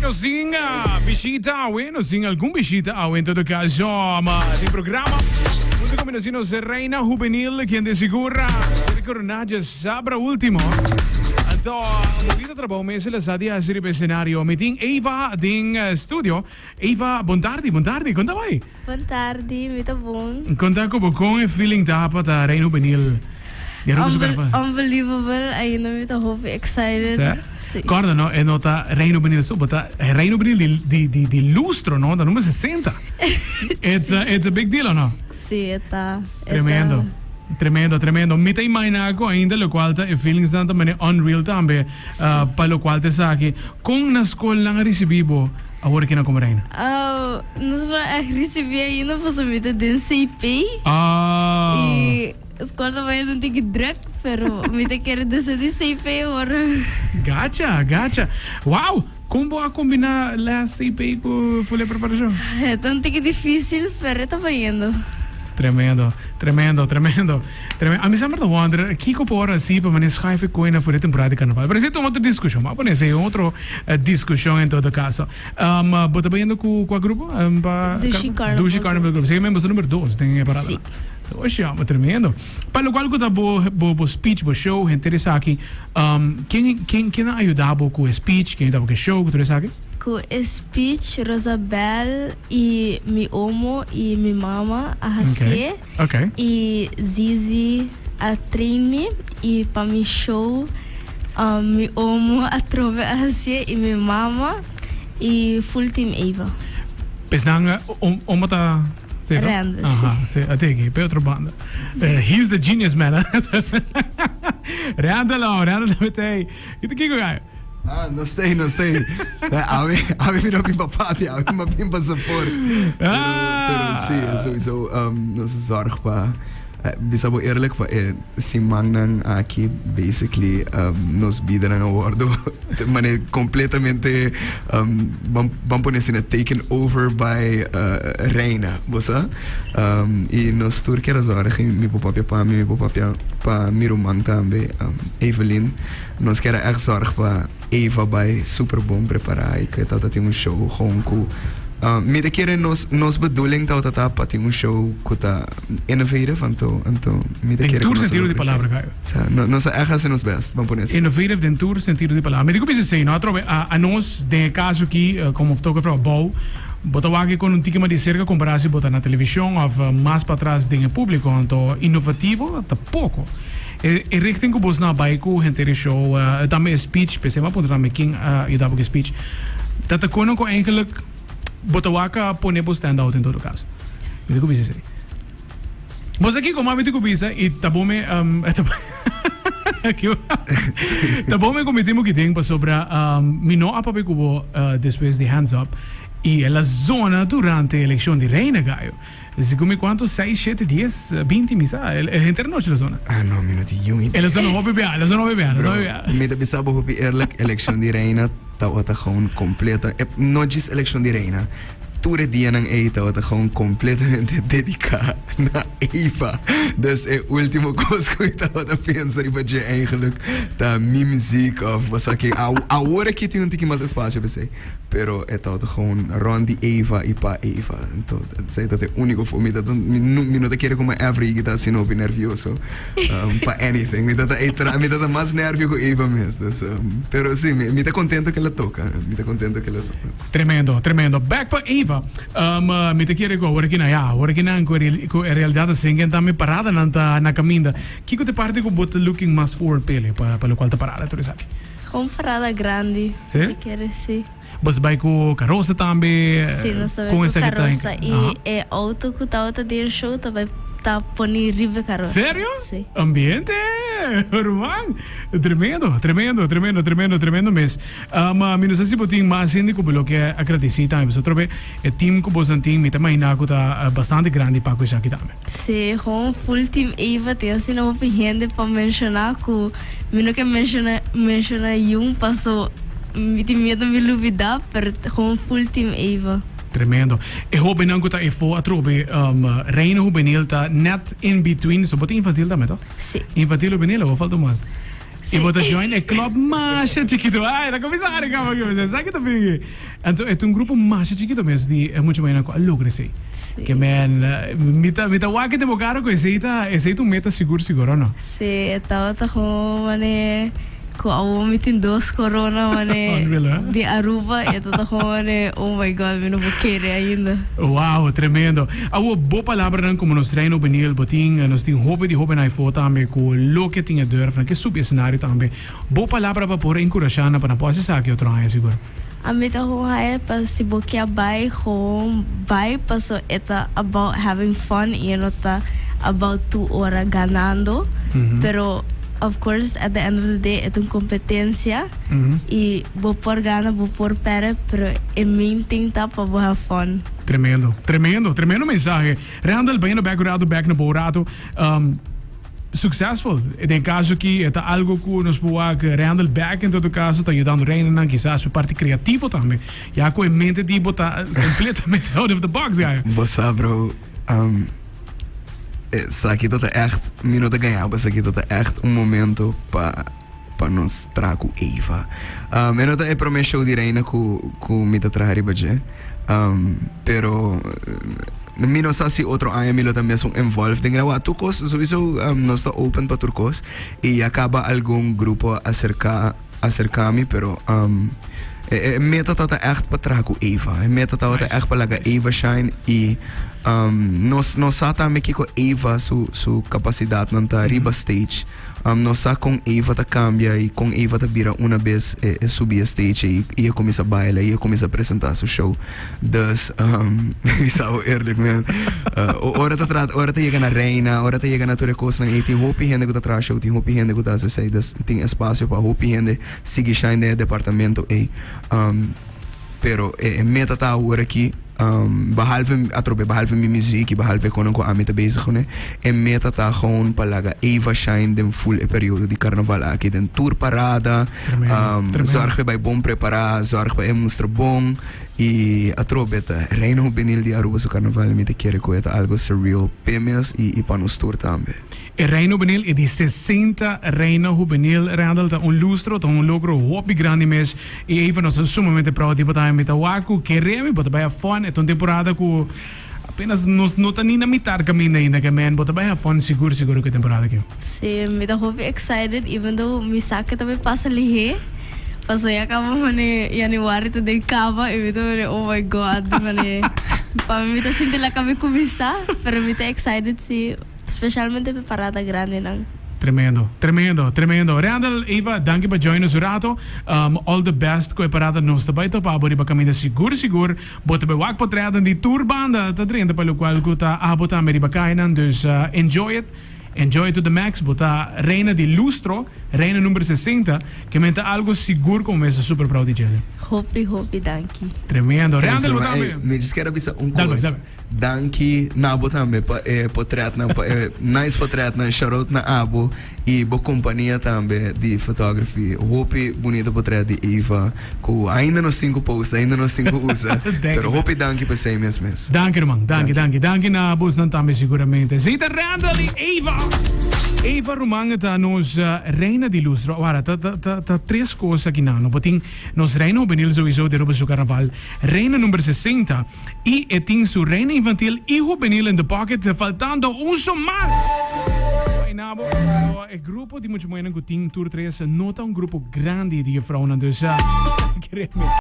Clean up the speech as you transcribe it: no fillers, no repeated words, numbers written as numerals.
Nos tin bishita awe, nos tin algun bishita awe en todo caso, ma den programa hunto cu mi nos tin nos reina juvenil quien de sigura ser corona djasabra ultimo. Anto bonita trabou mes el a sa di haci riba escenario. Mi tin Eva den studio. Eva, bon tardi, bon tardi, con ta bay? Bon tardi, mi ta bon. Con ta cu bo, con e feeling ta pa ta reina juvenil di Aruba su carnaval? Unbelievable, ainda mi ta hopi excited. Sa? Si. Corda no, e no ta reina juvenil so, bo ta reina juvenil di, di, di, di lustro no, ta number 60. It's a, it's a big deal o no? Si, e ta. E Tremendo. ta. Tremendo, tremendo. Mi ta imagina cu ainda locual ta e feelings nan ta mane unreal tambe, uh, pa locual ta esaki. Con na scol nan a ricibi bo awor aki na como reina? Uh, nos no a ricibi ainda pasobra mi ta den CP. Ah. Y scol ta bayendo un tiki druk, pero mi ta kere desde di CP awor. Gacha, gacha. Wow! Con bo a combina les CP cu full e preparacion? E ta un tiki dificil, pero e ta bayendo. Tremendo, tremendo, tremendo. Tremendo. Ami semper ta wonder kiko por hasi pa manera schuif e koe na for e temporada di carnaval. Pero esei ta un otro discusion. Bo a pone esei un otro discusion en todo caso. Um, bo ta bayendo cu cua grupo? Um, pa Dushi Carnival Dushi Carnival Group. Esei men bo ta number dos den e parada. Si. Oshi, amo, tremendo. Pa locual cu ta bo, bo, bo speech, bo show, henter esaki, um, ken, ken, ken a ayuda bo cu e speech, ken a ayuda bo cu e show, cu tur esaki? Cu e speech, Rosabel y mi omo y mi mama a hacié. Okay. Y Zizi a train mi y pa mi show um, mi omo atrobe a hacié y mi mama y full team Eva. Pues nan om, omo ta sí, no? Randall, Aha, sí, a teki, pe otro banda. Eh, he's the genius man. Randall, oh, Randall tambe ta ei. Kiko kiko gai? Ah, no stay, no stay. Awe, awe mi no bin pa party, awe mi bin pa support. Pero, Ah. pero sí, sowieso um, nos zorg pa eh, bisa bo eerlijk pa e simannan aki basically um, nos bidanan a wordo mane completamente um, ban, ban pone asina taken over by uh, Reina, bo sa? Um, y nos tur kier a zorg, y mi por papia pa mi, mi por papia pa mi ruman tambe, um, Evelyn. Nos kier a echt zorg pa Eva bai super bon prepara y cu e tabata tin un show gewoon cu mi ta kere nos nos bedoeling tabata ta pa tin un show cu ta innovative anto anto mi ta Den kere cu tur nos a sentido di logra palabra, esey. Caio. Sa no nos a echt haci nos best, ban pone asina. Innovative den tur sentido di palabra. Mi di cu bisa esey, no? Atrobe a a nos den e caso aki como fotógrafo abou bo ta wak con un tiki mas di cerca compara si bo ta na television of mas patras den e publico. Anto innovativo ta poco. E e richting ku bos na bai ku henter e show, tambe e speech, p'esei mi a puntra tambe ken a yuda bo ku e speech, ta ta kono ku eigenlijk bo ta wak a pone bo stand out en todo kaso. Mi ta ku bisa esei. Bo sa kiko mas mi ta ku bisa i ta bon mi ta bon mi ku mi tin bo kiden pasobra mi no a papia ku bo despues di Hands Up i el a zona durante elekshon di Reina Gayo. Segun mi cuanto, seis, shete, dies, binti, mi sa. El, el henter nochi lo zona. Ah, no, mi no tin yun idea. El a zona hopi bia, el a zona hopi bia, el a zona Bro, hopi bia. mi ta bisa bo hopi eerlijk, eleccion di reina tabata gewoon completa, eh, no djis eleccion di reina, tur e dianan ey tabata gewoon completamente dedica na Eva. Dus e ultimo cos cu mi tabata pensa riba dje eigenlijk ta mi muziek of basaki. Awor aki tin un tiki mas espacio p'esey. Pero e tabata gewoon rond di Eva y pa Eva. Enton, esey ta e unico for mi. Mi, mi no ta kere como ever y ta asina hopi nervioso um, pa anything. Mi ta ta, mi ta mas nervio cu Eva mes. Dus, um, pero si, mi, mi ta contento que la toca. Mi ta contento que la toca. Tremendo, tremendo. Back pa Eva. Um, uh, mi ta kere cu awor aki na, ja, awor aki nan cu cu e realidad ta sin ken tambe parada nan ta na caminda. Kiko te parte cu bo ta looking mas forward pele pa pa locual ta parada tur esaki? Gewoon parada grandi. Sí? Te kere, sí. Bos bai ku karosa tambe? Sí, nos ta bai Kon ku esaki ta karosa. I Aha. e auto ku tabata den show ta bai ta poni riba e karosa. Serio? Sí. Ambiente, ruman. Tremendo, tremendo, tremendo, tremendo, tremendo mes. Um, mi no sa si bo tin mas hende ku bo lo ke agradesí tambe. Pasobra atrobe e team ku bosnan tin, mi ta imaginá ku ta bastante grandi pa ku esaki tambe. Sí, gewoon full team Eva tin asina hopi hende pa menciona cu mi no ke menciona menciona yun paso mi tin miedo mi lubida pero gewoon full team Eva. Tremendo. E hobennan ku ta efo atrobe um, Reina Hubenil ta net in between, so bo ta infantil tambe toch? Si. Infantil hubenil o falta un man? Si. I bo ta join e club masha chikito. Ai, la comienza a kaba ki sa ki ta bingi. Anto e ta un grupo masha chikito mes di e mucha muhernan ku a logra esei. Si. Ke men mi ta mi ta wak den bo kara ku esei ta esei ta un meta sigur sigur o no? Si, e tabata gewoon mane Cu awo mi tin dos corona mane Unreal, hè? di Aruba y e ta gewoon mane oh my God mi no por kere ainda. Wow, tremendo. Awo bo palabranan como nos Reino Benil, bo tin, nos tin hopi di hobennan ayfo tambe cu loke tin e durf nan ke subi escenario tambe. Bo palabra pa por encurasha nan pa nan por haci esaki otro aña sigur. Ami ta gewoon haya pa si bo kia bai gewoon bai paso e ta about having fun y e no ta about tu ora ganando pero of course at the end of the day e ta un competencia y bo por gana bo por perde pero e main thing ta pa bo have fun. Tremendo, tremendo, tremendo mensahe. Randall, bayendo bek un rato bek na bo rato. Succesful. Den caso aki e ta algo cu nos por wak Randall back en todo caso ta yudando Reinanan kisas pe parti creativo tambe. Ya cu e mente di bo ta completamente out of the box ya. Bo sa bro, esaki ta ta echt, mi no ta gaña bo, esaki ta ta echt un momento pa pa nos traha cu Eva. E no ta e prome show di Reina cu cu mi ta traha riba dje, pero mi no sa si otro aña mi lo ta mesun involved den grawa. Tur cos, souiso nos ta open pa tur cos y ya caba algun grupo a acerca acerca mi, pero e meta ta ta echt pa traha cu Eva. E meta tabata echt pa laga Eva shine y nos nos sa tambe kico Eva su su capacidadnan ta riba stage. Nos sa kon Eva ta kambia i kon Eva ta bira una bes e subi e stage ei i e kuminsá baila i e kuminsá presentá su show. Dus, mi sa bo eerlijk man, ora ta trata, ora ta yega na reina, ora ta yega na tur e kosnan ei, tin hopi hende ku ta traha show, tin hopi hende ku ta hasi esei, dus tin espasio pa hopi hende sigui shine den e departamento ei. Pero e meta ta awor aki, behalve atrobe, behalve mi muziek i behalve e konan ku ami ta bezig kuné, e meta ta gewoon pa laga Eva shine den ful e periodo di karnaval aki, den tur parada, zorg pa e bai bon prepará, zorg pa e mustra bon i atrobe ta Reina Hubenil di Aruba su karnaval mi ta kere ku e ta algo surreal p'e mes i pa nos tur tambe. E Reina Hubenil e di 60 Reina Hubenil, Randall, ta un lustro, ta un logro hopi grandi mes. I Eva nos ta sumamente proud di bo tambe. Mi ta wak ku kere mi, bo ta bai afon. E ta un temporada ku apenas nos no ta ni na mitar kaminda ainda ke men. Bo ta bai afon sigur sigur ku e temporada aki. Sí, mi ta hopi excited even though mi sa ke ta bai pasa lihé. Paso ya kaba mane januari ta den kaba i mi ta mane oh my God mane pa mi mi ta sinti la kaba kuminsá pero mi ta excited sí. Specialmente p'e parada grandinan. Tremendo, tremendo, tremendo. Randall, Eva, danki pa join nos un rato. All the best ku e parada nos ta bai topa abo riba kaminda sigur sigur. Bo ta bai wak potretnan di tur banda ta drenta pa lokual ku ta abo tambe riba kayanan. Dus enjoy it, enjoy it to the max. Bo ta reina di lustro, reina number 60, ke men ta algo sigur ku bo mes ta super proud di djele. Hopi hopi danki. Tremendo. Randall, bo tambe. Mi djis kier a bisa un Dal bai, kos. dal bai. Danki na bo tambe pa e potretnan, pa e nice potretnan. Shoutout na abo y bo compania tambe di photography. Hopi bunita potret di Eva cu ainda nos tin cu post, ainda nos tin cu usa. Pero hopi danki pa esey mes mes. Danki ruman, danki, danki. Danki na bosnan tambe siguramente. Zita Randall y Eva. Eva ruman ta nos reina di lustro. Awara ta ta ta ta tres cos aki nan. No por tin nos reina hubenil sowieso di Aruba su carnaval. Reina number 60. Y e tin su reina infantil y hubenil in the pocket, faltando un so mas! Bay na bo, anto e grupo di mucha muhernan cu tin tur tres no ta un grupo grandi di juffrouwnan, dus kere mi.